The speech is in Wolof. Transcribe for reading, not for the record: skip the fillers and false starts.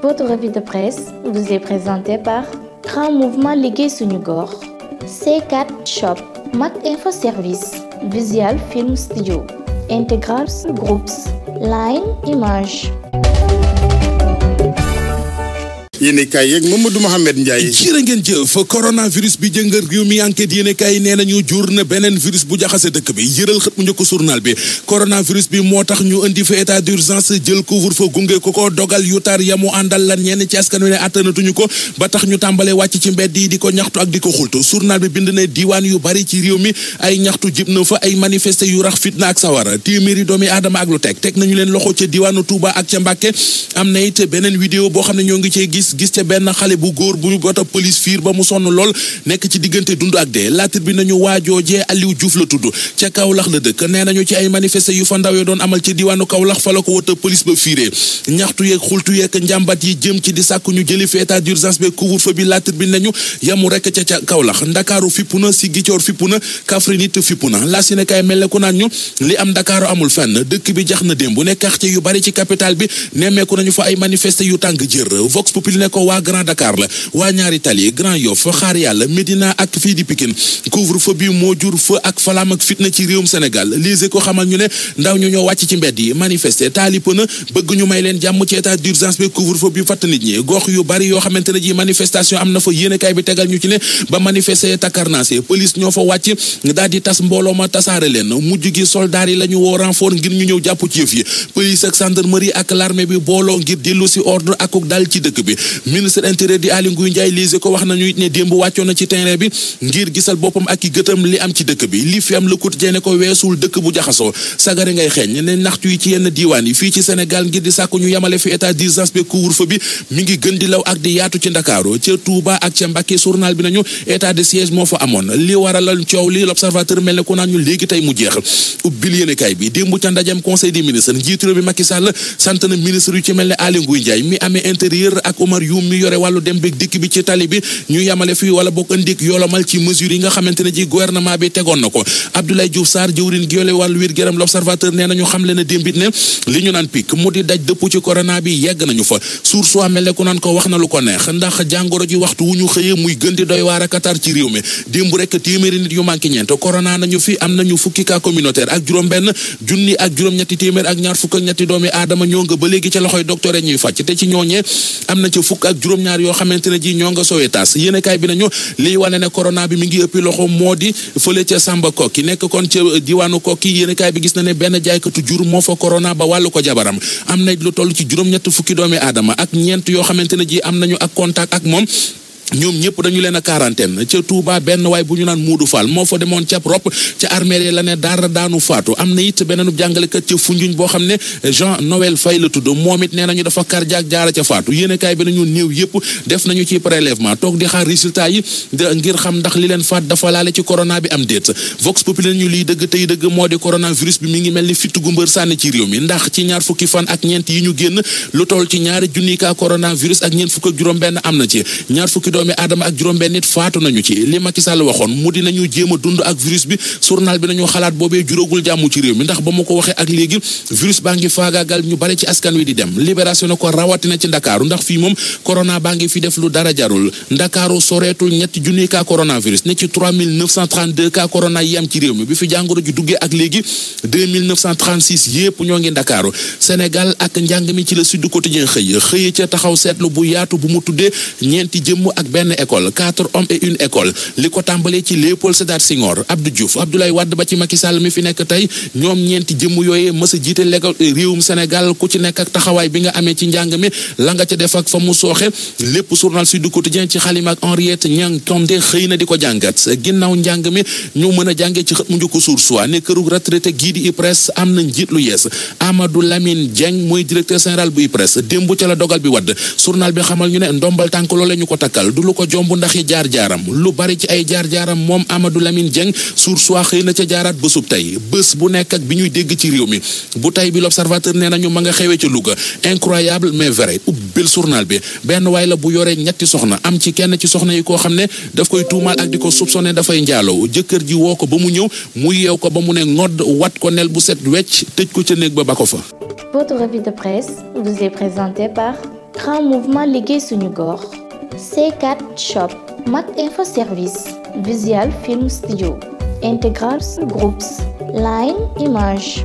Votre revue de presse vous est présentée par Grand Mouvement Liggéey Suñu Gox, C4 Shop, Mak Info Service, Visual Film Studio, Integral Groups, Line Image. yéenekaay yeeg Mamadou Mohamed Ndiaye. jërë ngeen jëf coronavirus bi jëngal réew mi enquête yéenekaay nee nañu jur na beneen virus bu jaxase dëkk bi yëral xët mu njëkk journal bi coronavirus bi moo tax ñu indi fa état d'urgence jël couvre-feu gunge ko dogal yu tar yamu àndal lan ñenn ci askan wi ne attanatuñu ko ba tax ñu tàmbalee wàcc ci mbedd yi di ko ñaxtu ak di ko xultu journal bi bind ne diiwaan yu bari ci réew mi ay ñaxtu jib na fa ay manifesté yu rax fitna ak sawara téeméeri doomi aadama ak lu teg nañu leen loxo ca diiwaanu Touba ak ca Mbàkke am na it beneen vidéo boo xam ne ñoo ngi cee gis ca benn xale bu góor bu ñu bota police fiir ba mu sonn lool nekk ci diggante dund ak dee laatir bi nañu waajoojee Aliou Diouf la tudd ca Kaolack la dëkk nee nañu ci ay manifesté yu fa ndaw yo doon amal ci diwaanu Kaolack fa la ko wota police ba fiiree ñaxtu yeeg xultu yeeg njàmbat yi jëm ci di sàkku ñu jëli fi état d'urgence bi couvre-feu bi laatir bi nañu yamu rekk ca Kaolack Ndakaaru fippu na Ziguinchor fippu na Kaffrine it fippu na la Sénégal mel ne ku naan ñu li am Ndakaaru amul fenn dëkk bi jax na démb ne quartier yu bari ci capitale bi nemmeeku nañu fa ay manifesté yu tàng jër Vox Populi ne ko waa Grand Dakar la waa ñaari tali Grand Yoff Xaar Yàlla Médina ak fii di Pikine couvre-feu bi moo jur feu ak falaam ak fitna ci réewum Sénégal lise ko xamal ñu ne ndaw ñu ñoo wàcc ci mbedd yi manifester taalipa na bëgg ñu may leen jàmm ci état d'urgence bi couvre-feu bi fatt nit ñi gox yu bari yoo xamante ne ji manifestation am na fa yéenekaay bi tegal ñu ci ne ba manifester takarnaase police ñoo fa wàcc daal di tas mbooloo ma tasaare leen mujj gi soldaar yi la ñu woo renfort ngir ñu ñëw jàpp ci yëf yi police ak gendarmerie ak l'armée bi booloo ngir dellu si ordre ak dal ci dëkk bi ministre intérieur di Aly Ngouille Ndiaye lise ko wax nañu it ne démb wàccoon na ci terrain bi ngir gisal boppam ak i gëtam li am ci dëkk bi li fi am Le Quotidien ko weesul dëkk bu jaxasoo sagari ngay xeeñ ne naxtu yi ci yenn diiwaan yi fii ci Sénégal ngir di sàkku ñu yamale fi état d'urgence bi couvre-feu bi mi ngi gën di law ak di yaatu ci Ndakaaru ca Touba ak ca Mbacké journal bi nañu état de siège moo fa amoon li waralal coow li L'Observateur mel ne ko naan ñu léegi tey mu jeex ubbil yéenekaay bi démb ca ndajem conseil des ministres njiitu réew mi Macky Sall sant na ministre yu ci mel ne Aly Ngouille Ndiaye mi amee intérieur ak Oumar Youm mi yore wàllu dem beeg dikk bi ci tali bi ñu yamale fii wala bokk ndik yolomal ci mesures yi nga xamante ne ji gouvernement bi tegoon na ko Abdoulaye Diouf Sarr jëwriñ gi yole wàllu wér gëram L'Observateur nee nañu xam le na démbit ne li ñu naan pik mu di daj dëpp ci corona bi yegg nañu fa source waa mel ne ku naan ko wax na lu ko neex ndax jàngoro ji waxtu wu ñu xëyee muy gën di doy waar ak tar ci réew mi démb rek téeméeri nit yu manqué ñeent corona nañu fi am nañu fukki cas communautaire ak juróom-benn junni ak juróom-ñetti téeméer ak ñaar fukk ak ñetti doomi aadama ñoo nga ba léegi ca loxoy docteur ñuy fàcc te ci ñooñee am na ca fukk ak juróom-ñaar yoo xamante ne ji ñoo nga sowee taas yéenekaay bi nañu liy wane ne corona bi mi ngi ëppi loxo moo di fële ca Samba Kokki nekk kon ca diwaanu Kokki yéenekaay bi gis na ne benn jaaykatu jur moo fa corona ba wàllu ko jabaram am na lu toll ci juróom-ñett fukki doomi aadama ak ñeent yoo xamante ne ji am nañu ak contact ak moom ñoom ñëpp dañu leen a quarantaine ca Touba benn waay bu ñu naan Moodu Fall moo fa demoon ca ropp ca armée la ne dara daanu faatu am na it beneen jàngalekat ca Foundiougne boo xam ne Jean Noël Faye la tudd moom it nee nañu dafa cardiaque jaara ca faatu yéenekaay bi nañu néew yëpp def nañu ci prélèvement toog di xaar résultat yi ngir xam ndax li leen faat dafa laale ci corona bi am déet Vox Populi ñu liy dëgg tey dëgg moo di coronavirus bi mi ngi mel ni fitt gu mbër sànni ci réew mi ndax ci ñaar fukki fan ak ñeent yi ñu génn lu toll ci ñaari junni ka coronavirus ak ñeent fukk ak juróom-benn am na ci ñaar fukki doomi aadama ak juróom-benn nit faatu nañu ci li Macky Sall waxoon mu di nañu jéem a dund ak virus bi journal bi nañu xalaat boobee juróogul jàmm ci réew mi ndax ba ma ko waxee ak léegi virus baa ngi faagaagal ñu bare ci askan wi di dem libération na ko rawatina ci Ndakaaru ndax fii moom corona baa ngi fi def lu dara jarul Ndakaaru soreetul ñetti junni cas coronavirus ne ci 3932 cas corona yi am ci réew mi bi fi jàngoro ji duggee ak léegi 2936 yépp ñoo ngi Ndakaaru Sénégal ak njàng mi ci la Sud Quotidien xëye ca taxaw seetlu bu yaatu bu mu tuddee ñeenti jëmm ak benn école 4 hommes et une école li ko tàmbalee ci Léopold Sédar Senghor Abdou Diouf Abdoulaye Wade ba ci Macky Sall mi fi nekk tey ñoom ñeenti jëmm yooyee mës a jiite légal réewum Sénégal ku ci nekk ak taxawaay bi nga amee ci njàng mi la nga ca def ak fa mu sooxe lépp journal Sud Quotidien ci xalima ak Henriette Niang Condé xëy na di ko jàngat ginnaaw njàng mi ñu mën a jàngee ci xët mu njëkk Source A ne këru retraité gii di IPRES am na njiit lu yees Amadou Lamine Dieng mooy directeur général bu IPRES démb ca la dogal bi wadd journal bi xamal ñu ne ndombal tànk loole ñu ko takkal du lu ko jomb ndax yi jaar-jaaram lu bari ci ay jaar-jaaram moom Amadou Lamine Dieng Source A xëy na ca jaaraat bésub tey bés bu nekk ak bi ñuy dégg ci réew mi bu tey bi L'Observateur nee nañu ma nga xewee ca Louga incroyable mais vrai ubbil journal bi benn waay la bu yoree ñetti soxna am ci kenn ci soxna yi koo xam ne daf koy tuumaal ak di ko soupçonné dafay njaaloo jëkkër ji woo ko ba mu ñëw mu yeew ko ba mu ne ngodd wat ko nel bu set wecc tëj ko ca néeg ba ko fa. Votre revue de presse vous est présentée par Grand Mouvement Liggéey Suñu Gox C4 Shop Mak Info Service Visual Film Studio Integral Groups Line Image